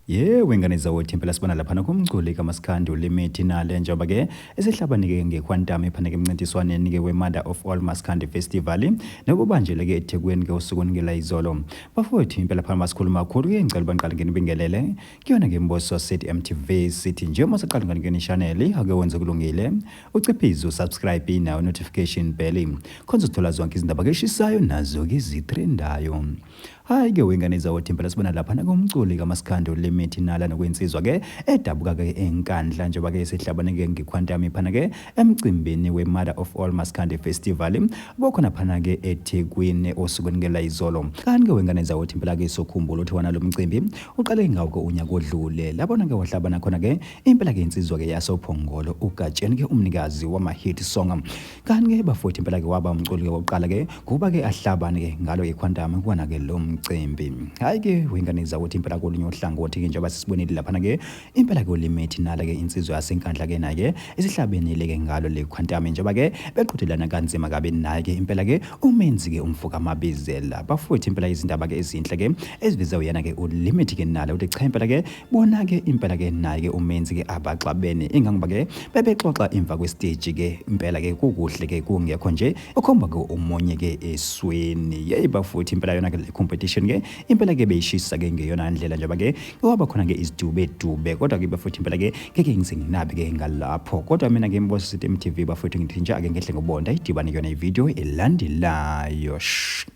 Yewe ngane zawethu impela sibona laphana kumculi kaMaskandi uLimit nale njengoba ke esehlabane-ke ngekhwantam ephana-ke emncintiswaneni-ke we-Mother of All Maskandi Festival nobubanjelwe ke eThekwini ke osukwini ke layizolo. Bafowethu impela phana masikhuluma kakhulu ke ngicela uba ngiqale nginibingelele kuyona ke Mboso City MTV sithi nje uma usaqala ngani channel ake wenze kulungile uciphize usubscribe nayo notification bell khonza uthola zonke izindaba ke eshisayo nazo ke zitrendayo. Hayi ke wengane zawothi impela sibona lapha nakumculi kaMaskandi uLimit Nala nokuyinsizwa ke edabuka ke eNkandla njengoba ke sihlabane ke ngekhwantami phana ke emcimbini we-Mother of All Maskandi Festival bokhona phana ke eThekwini osukwini ke layizolo. Kanti ke wengane zawothi impela ke sokhumbula ukuthi wona lo mcimbi uqale ngawo ke unyaka odlule labona ke wahlabana khona ke impela ke insizwa ke yasoPhongolo uGatsheni ke umnikazi wama-hit song. Kanti ke bafowethu impela ke waba umculi ke wokuqala ke kuba ke ahlabane ke ngalo ikhwantam kuwona ke lo mcimbi. Hayi ke wengane zakuthi impela kolunye uhlangothi ke njengoba sisibonile laphana ke impela ke uLimit nala ke insizwa yaseNkandla ke naye isihlabenile ke ngalo le khwantam njengoba ke beqhudelana kanzima kabi naye ke impela ke umenzi ke umfoka Mabizela. Bafowethu impela izindaba ke ezinhle ke eziveze uyena ke uLimit ke nala uthi cha impela ke Bona ke impela ke naye ke umenzi ke abaxabene ingangoba ke bebexoxa emva kwesiteji ke impela ke kukuhle ke kungekho nje ukhomba ke umunye ke esweni. Yeyi bafuthi impela yona ke le competition ke impela ke beyishisa ke ngeyona ndlela njengoba ke kwaba khona ke izidubedube kodwa ke bafuthi impela ke ngeke ngize nginabe ke ngalapho kodwa mina ke Mboso City MTV bafowethu ngithi nje ake ngehle ngobonda idibane yona ivideo elandelayo. Shh.